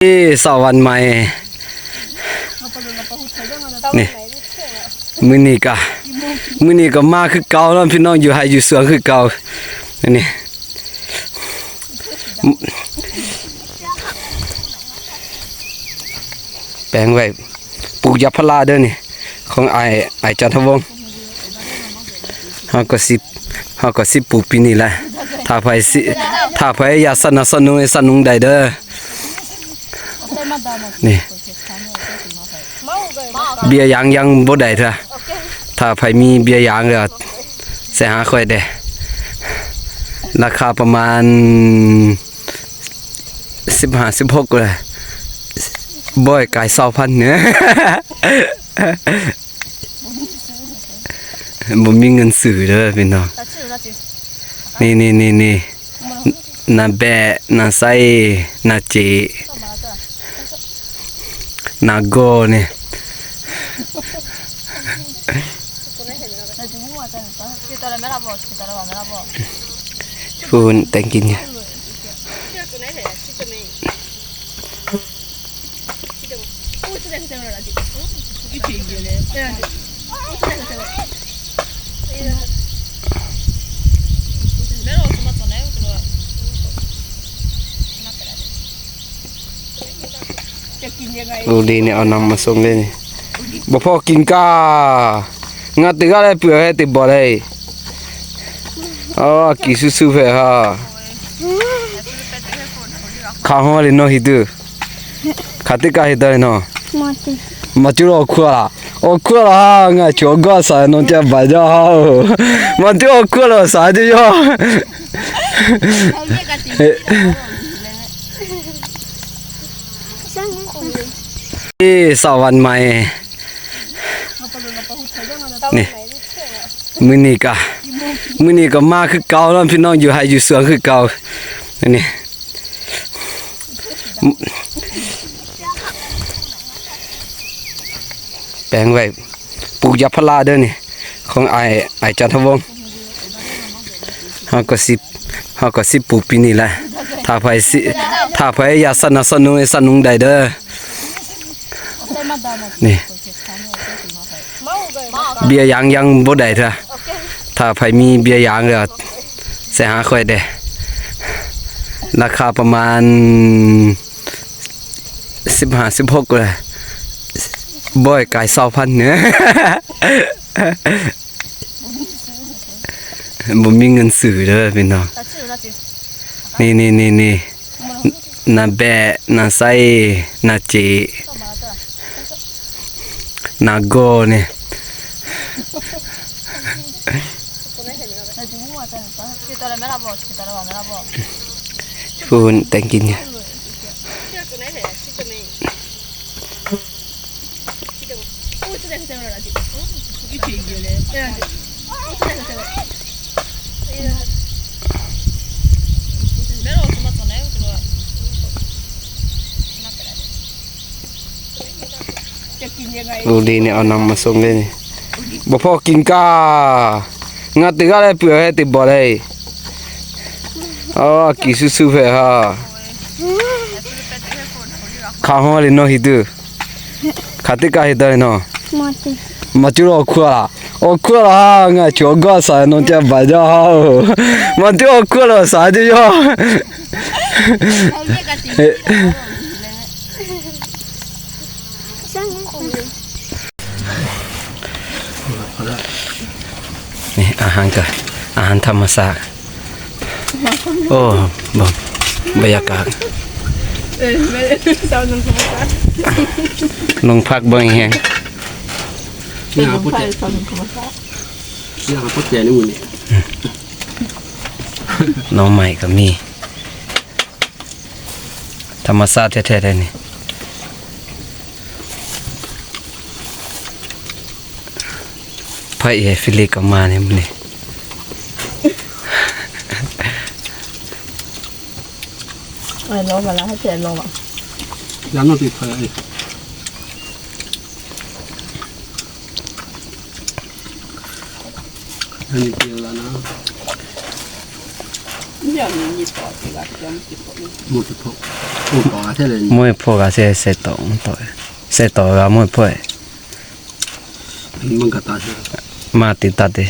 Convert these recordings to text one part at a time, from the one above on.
ເອີ ເຊົ້າວັນໃໝ່ ນີ້ ມື້ນີ້ກະ ມື້ນີ້ກະມາຄືເກົ່າເນາະ ພີ່ນ້ອງ ຢູ່ໄຮ່ຢູ່ສວນຄືເກົ່າ. ອັນນີ້ ແປງໄວ້ ປູກຢາງພາລາເດີນີ້ ຂອງອ້າຍ ອ້າຍຈັນທະວົງ. ເຮົາກໍຊິ ເຮົາກໍຊິປູກປີນີ້ແຫຼະ ຖ້າໃຜຊິ ຖ້າໃຜຢາກສະໜັບສະໜູນ ສະໜູນໄດ້ເດີ. ນີ້ ເບັຍຢາງຍັງບໍ່ໄດ້ເທື່ອ ຖ້າໃຜມີເບັຍຢາງກໍໃສ່ຫາຂ້ອຍແດ່. ລາຄາປະມານ ສິບຫ້າ ສິບຫົກ ກໍໄດ້ ບໍ່ໃຫ້ກາຍຊາວພັນເນີ. ບໍ່ມີເງິນຊື້ເດີພີ່ນ້ອງ. ນີ້ໆໆໆ ນ້າແບ້ ນ້າໄຊ ນ້າເຈ ນ້າໂກນີ້ ພຸ້ນແຕ່ງກິນ. ໂອ້ ດີນີ້ເອົານ້ຳມາສົ່ງເລີຍນີ້ ບໍ່ພໍກິນກາ ງາດຕຶກອະໄລເປືອຍແທ້ຕິບໍ່ໄດ້. ອໍ ກິນຊູໆແທ້ຫາ ຂ້າວຫອມເລີຍເນາະ ຫິດ ຂ້າຕິກາເຮັດໄດ້ເນາະ. ມາຈຸອອກຄົວລະ ອອກຄົວລະຫາ ງ່າຍຈອກກາສາຍນອນຈະບາຍເຈົ້າ ມາຈຸອອກຄົວລະສາຍເຈົ້າ. ເອີ ເຊົ້າວັນໃໝ່ ນີ້ ມື້ນີ້ກະ ມື້ນີ້ກະມາຄືເກົ່າເນາະ ພີ່ນ້ອງ ຢູ່ໄຮ່ຢູ່ສວນຄືເກົ່າ. ອັນນີ້ ແປງໄວ້ ປູກຢາງພາລາເດີນີ້ ຂອງອ້າຍ ອ້າຍຈັນທະວົງ. ເຮົາກໍຊິ ເຮົາກໍຊິປູກປີນີ້ແຫຼະ ຖ້າໃຜຊິ ຖ້າໃຜຢາກສະໜັບສະໜູນ ສະໜູນໄດ້ເດີ. ນີ້ ເບັຍຢາງຍັງບໍ່ໄດ້ເທື່ອ ຖ້າໃຜມີເບັຍຢາງກໍໃສ່ຫາຂ້ອຍແດ່. ລາຄາປະມານ ສິບຫ້າ ສິບຫົກ ກໍໄດ້ ບໍ່ໃຫ້ກາຍຊາວພັນເນີ. ບໍ່ມີເງິນຊື້ເດີພີ່ນ້ອງ. ນີ້ໆໆໆ ນ້າແບ້ ນ້າໄຊ ນ້າເຈ ນ້າໂກນີ້ ພຸ້ນແຕ່ງກິນ. ໂອ້ ດີນີ້ເອົານ້ຳມາສົ່ງເລີຍນີ້ ບໍ່ພໍກິນກາ ງາດຕຶກອະໄລເປືອຍແທ້ຕິບໍ່ໄດ້. ອໍ ກິນຊູໆແທ້ຫາ ຂ້າຫອມເລີຍເນາະ ຫິດ ຂ້າຕິກາເຮັດໄດ້ເນາະ. ມາຈຸ ມາຈຸອອກຄົວລະ ອອກຄົວລະຫາ ງ່າຍຈອກກາສາຍນອນຈະບາຍເຈົ້າ ມາຈຸອອກຄົວລະສາຍເຈົ້າ. ນີ້ອາຫານກະ ອາຫານທຳມະຊາດ. ໂອ້ ເບິ່ງບັນຍາກາດ ເອີ ແມ່ນ ເຈົ້າໜຶ່ງ ລົງພັກເບິ່ງແຮງ ເຈົ້າໜຶ່ງ ເຈົ້າໜຶ່ງ ນ້ອງໃໝ່ກໍມີ. ທຳມະຊາດແທ້ໆ ໄດ້ນີ້ ພະເອກ ຟິລິກ ກໍມາໃນມື້ນີ້. ເອີ ລອງມາລະ ໃຫ້ແຊນລອງມາ ຍາມນອນຕິດໄຟ. ອັນນີ້ເປັນລະນະ ເດຍວນີ້ມີປອດອີກລະ ເດຍວມີປອດ ໝົດທຸກ Pua ka se le. Mo pua ka se se to to. Se to ga mo pua. Manga ta se. Ma ti ta te.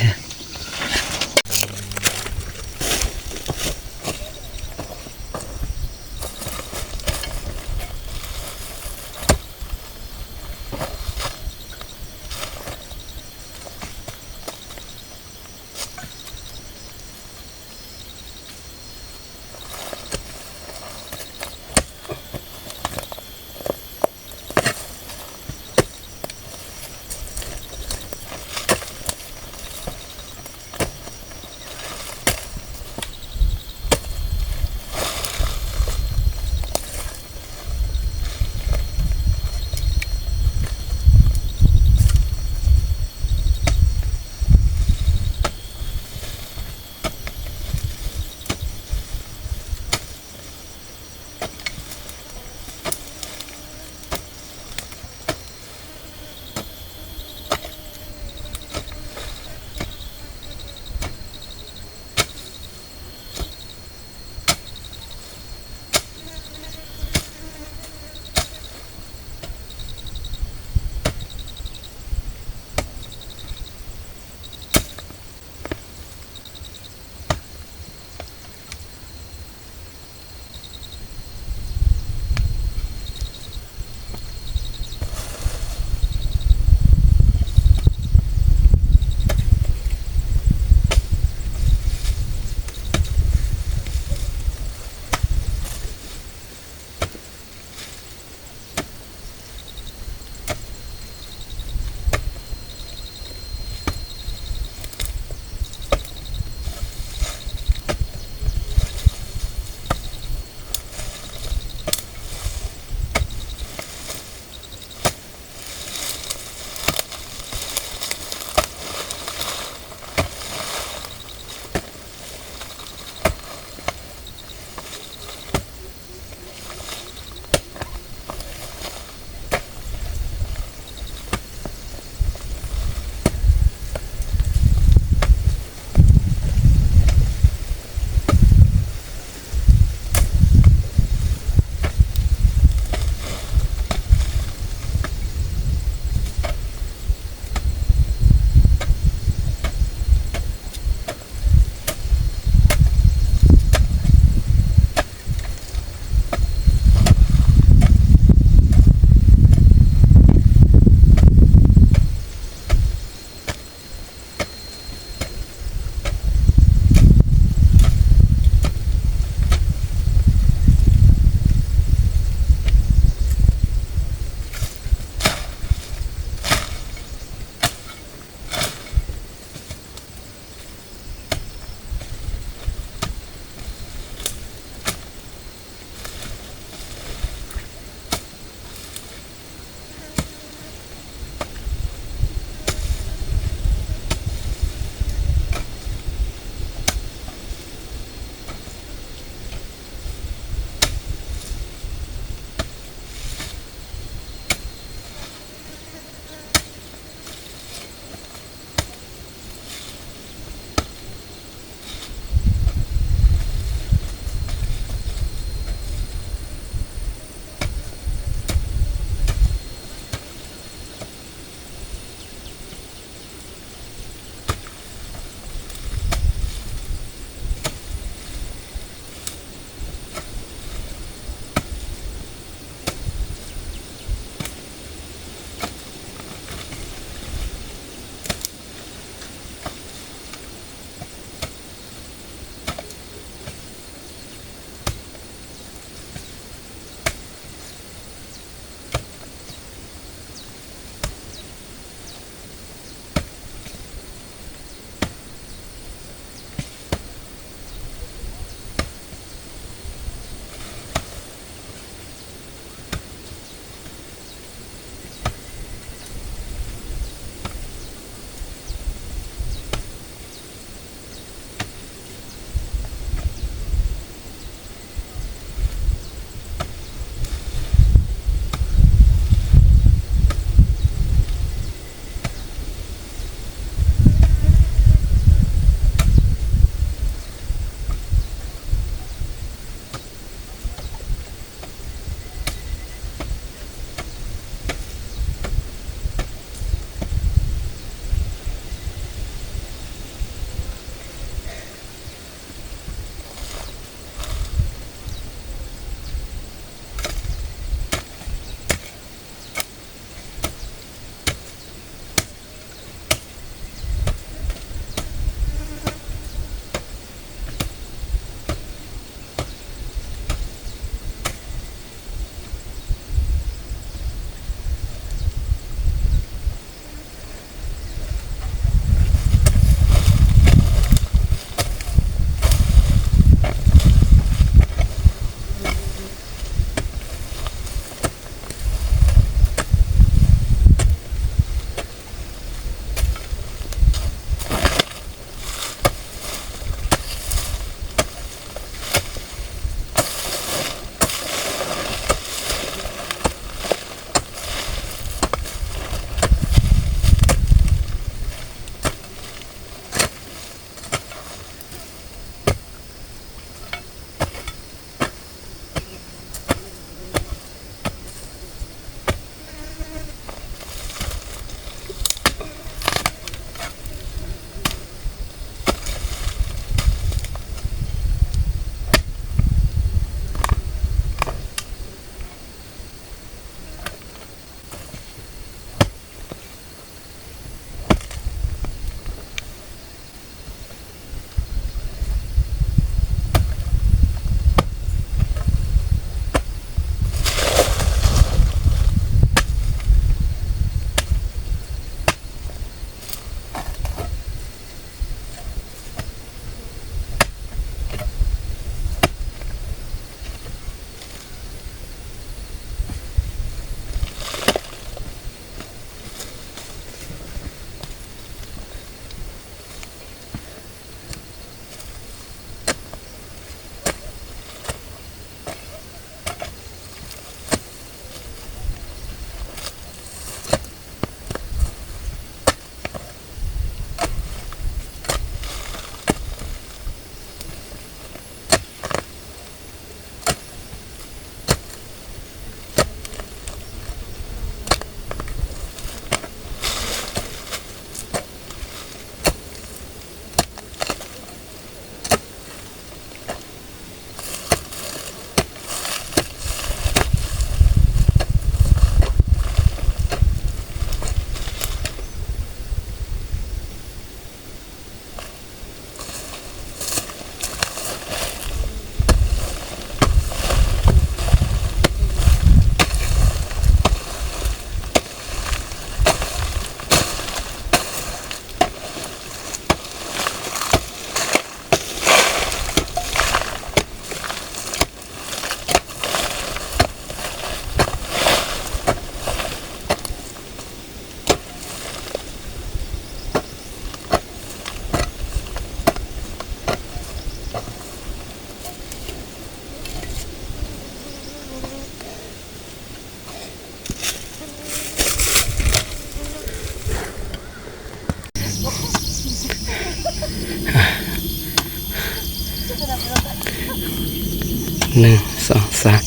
ໜຶ່ງ ສອງ ສາມ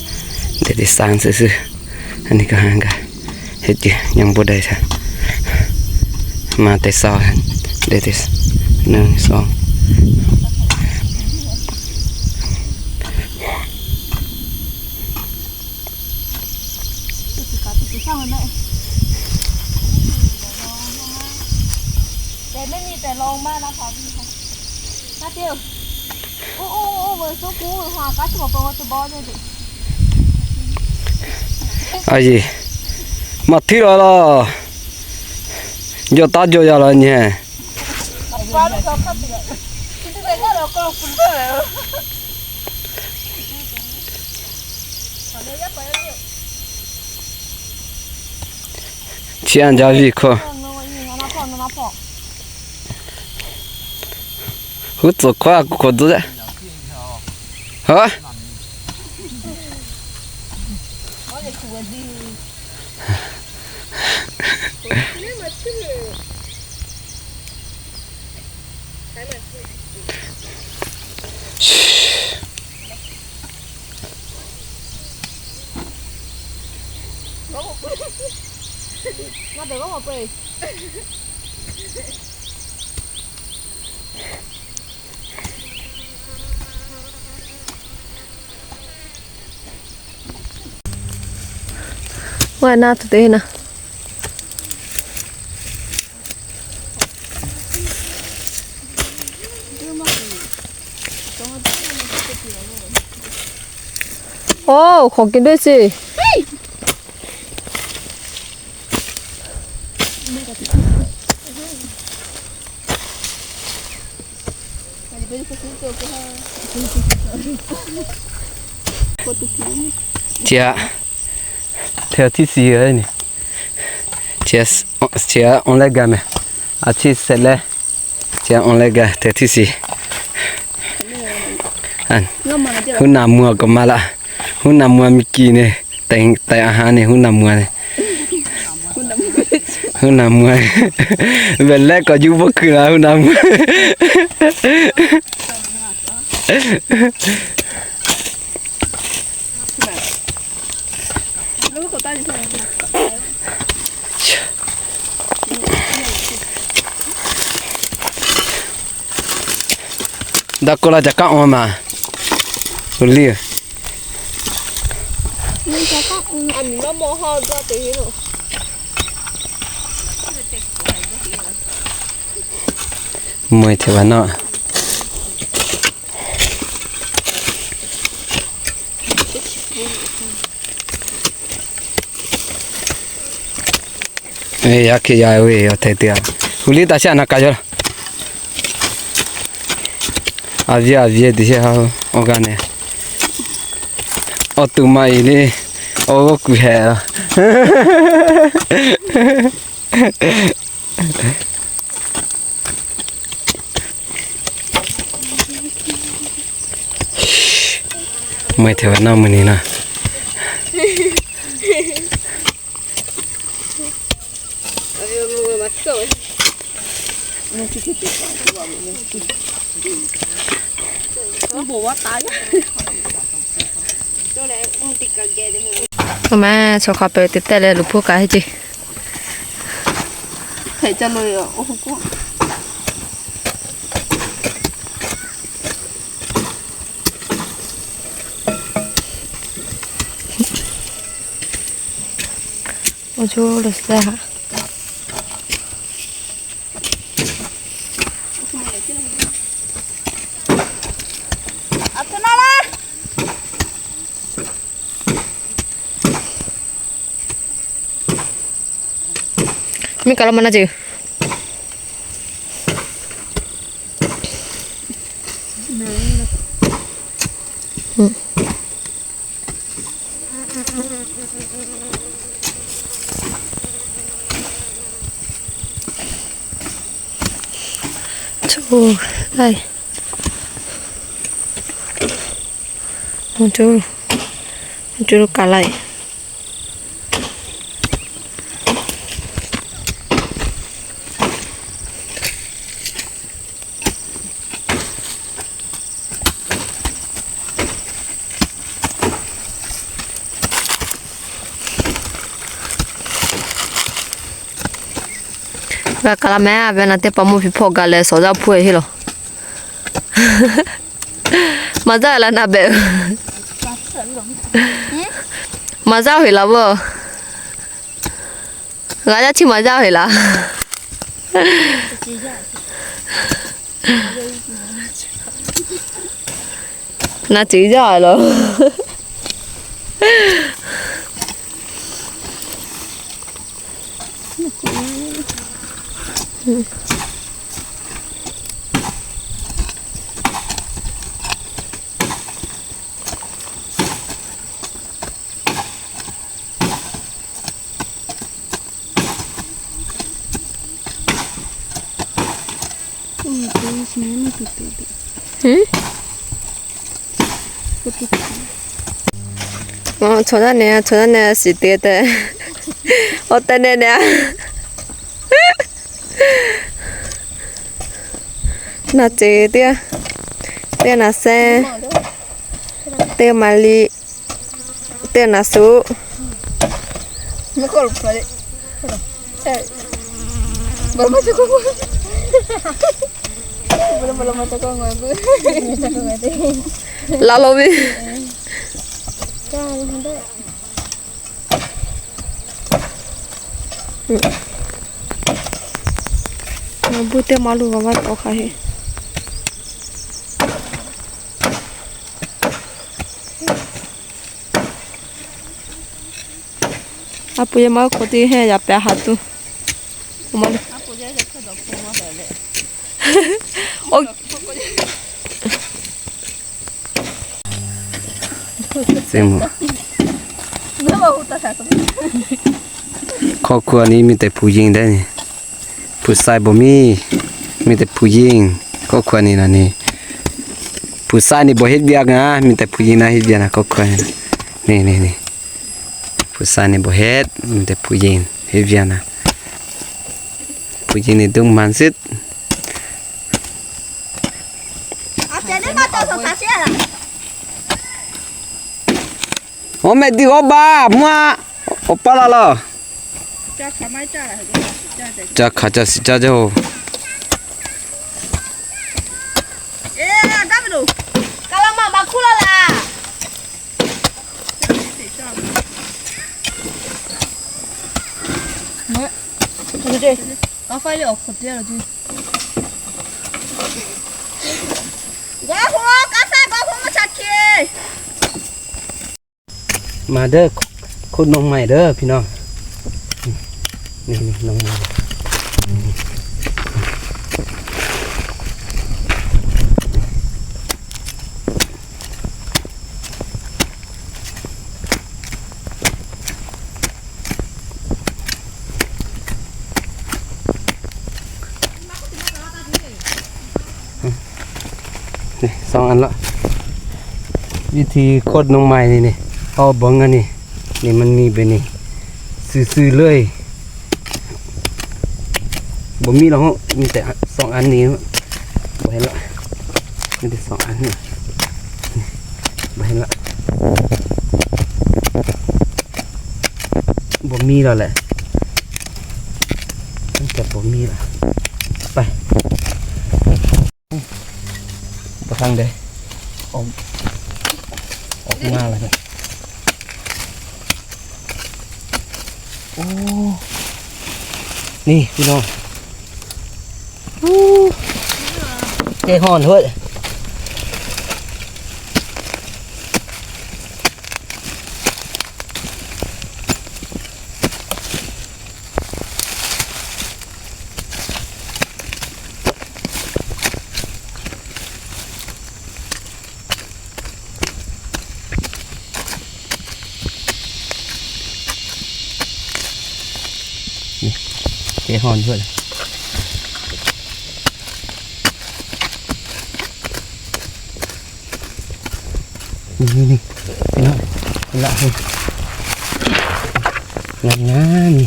ໄດ້ແຕ່ສານຊື່ໆ. ອັນນີ້ກໍຫາກະເຮັດຢູ່ ຍັງບໍ່ໄດ້ຊະ ມາແຕ່ເຊົ້າ ໄດ້ແຕ່ໜຶ່ງ ສອງ. Why not today na? Oh, ขอกินด้วยสิ. ເທຍ ເທຍທີສີ່ເລີຍນີ້ ເທຍ ເທຍອອນແລກກະແມ່ນ ອາທິດເສັດແລ້ວ ເທຍອອນແລກກະເທຍທີສີ່. ອັນ ຫົວໜ້າມົວກໍມາລະ ຫົວໜ້າມົວມີກີ່ນີ້ ແຕ່ງ ແຕ່ງອາຫານນີ້ ຫົວໜ້າມົວນີ້ ຫົວໜ້າມົວ ເວລາກໍຢູ່ບໍ່ຄືນລະ ຫົວໜ້າມົວ. ເມື່ອຍແທ້ວ່າເນາະ. ເອີຍ ຢາກເຄຍາຍເວີຍ ເອົາແທ້ເທື່ອ ຫູລິຕາຊານະກາໂຍ ອາວຽ ອາວຽ ດິເຊ ເຮົາ ໂອກາເນ ໂອຕູມາອີນີ້ ໂອ ກູແຮ ເມື່ອຍແທ້ວ່າເນາະມື້ນີ້ເນາະ. ມາ ສອງຂ້າໄປຕິດແຕ່ແລ້ວ ລູກຜູ້ກາເຮັດຈິ ໃຜຈະເລີຍອ່ະ ໂອ້ໂຫ ໂອ້ໂຫ ເລີຍແລ້ວ. ໂອ້ ໄດ້ ມັນຈຸ ມັນຈຸກະໄລ. ໂ Ga kala me a be na te pa mo pi po ga le so da pu e hilo. Ma da la na be. Ma da he la bo. Ga da ti ma da he la. Na ti da lo. Hmm? Oh, chona ne, chona ne, si te te. O te ne ne. Na che te. Te na se. Te ma li. Te na su. Me ko lo pare. Eh. Bala ma choko. Bala, bala ma choko ngo. Choko ngo te. La lo bi. Ka lo hande. Ma bu te ma lu wa wa to kha he. Apu ya ma ko ti he ya pe ha tu. O ma. Apu ya ya ko do ko ma le. O. Sing mo. ຄອບຄົວນີ້ມີແຕ່ຜູ້ຍິງໄດ໋ນີ້. ຜູ້ຊາຍບໍ່ມີ ມີແຕ່ຜູ້ຍິງ ຄອບຄົວນີ້ນະນີ້. ຜູ້ຊາຍນີ້ບໍ່ເຮັດວຽກນະ ມີແຕ່ຜູ້ຍິງນະເຮັດວຽກນະ ຄອບຄົວນີ້ນະ. ນີ້ໆ ຜູ້ຊາຍນີ້ບໍ່ເຮັດ ມີແຕ່ຜູ້ຍິງເຮັດວຽກນະ. ຜູ້ຍິງນີ້ດຸໝັ່ນສຸດ. ໂອ້ ແມ່ຕິໂອບາ ມົວ ໂອປາລາລາ ຈາຂາຈາຊິຈາໂຈ ເອ ດາມດູ ກາລາມາບາຄູລາລາ ເນາະ ເດ ກາໄຟເລີຍອອກຄົນດຽວລະຈິ. ມາເດີ ຂຸດໜອງໃໝ່ເດີພີ່ນ້ອງ. ນີ້ໆ ໜອງໃໝ່. ນີ້ສອງອັນລະ ວິທີຂຸດໜອງໃໝ່ນີ້ ນີ້ ເອົາເບິ່ງອັນນີ້ ນີ້ມັນມີແບບນີ້ ຊື່ໆ ເລີຍ. ບໍ່ມີແລ້ວ ມີແຕ່ສອງອັນນີ້ ບໍ່ເຫັນລະ ມີແຕ່ສອງອັນນີ້ ບໍ່ເຫັນລະ ບໍ່ມີແລ້ວແຫຼະ ມັນຈະບໍ່ມີລະ ໄປ. ບໍ່ທັນໄດ້ອອກ ອອກມາແລ້ວ ໂອ້ ນີ້ພີ່ນ້ອງ ໂອ້ ເຈຮ້ອນເຮີ້ຍ. ນີ້ ເຈຮ້ອນເພິ່ນ ນີ້ໆ ພີ່ນ້ອງ ລະ ງາມໆ ນີ້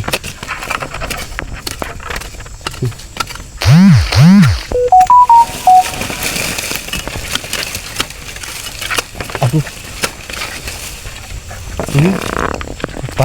ເອົາດູ ໄປ.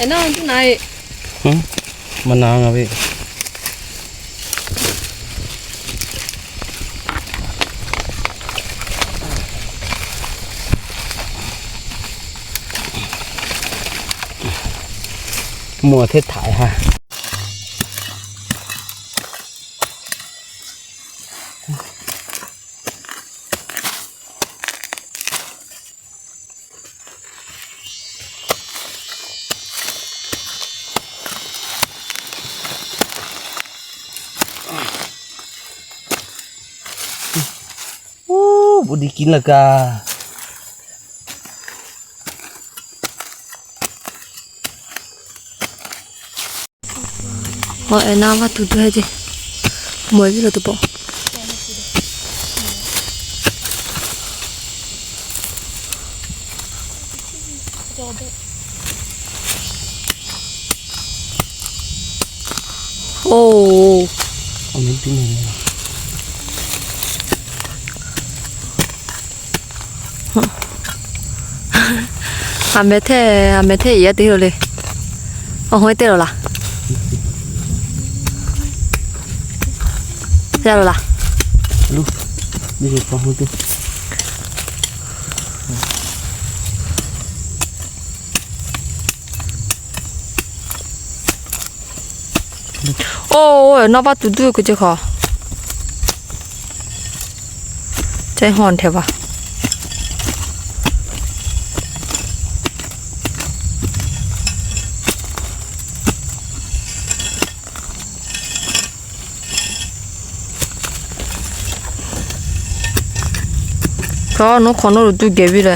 Nā, tu nai. Hah? Manaang a, Pi. Mua thiệt thòi ha. Ooh, ບໍ່ໄດ້ກິນລະກະ. Ơ, e na va tu tu he je. Mo vi lo tu po. Ô. A me the, a me the ia te hole. O hoi te lo la. Ya lo la. Lu. Ni ko pa hoi te. Ô, ô, na va tu tu ke je kha. Chai hon the va. Kha no kha no tu ge vi le.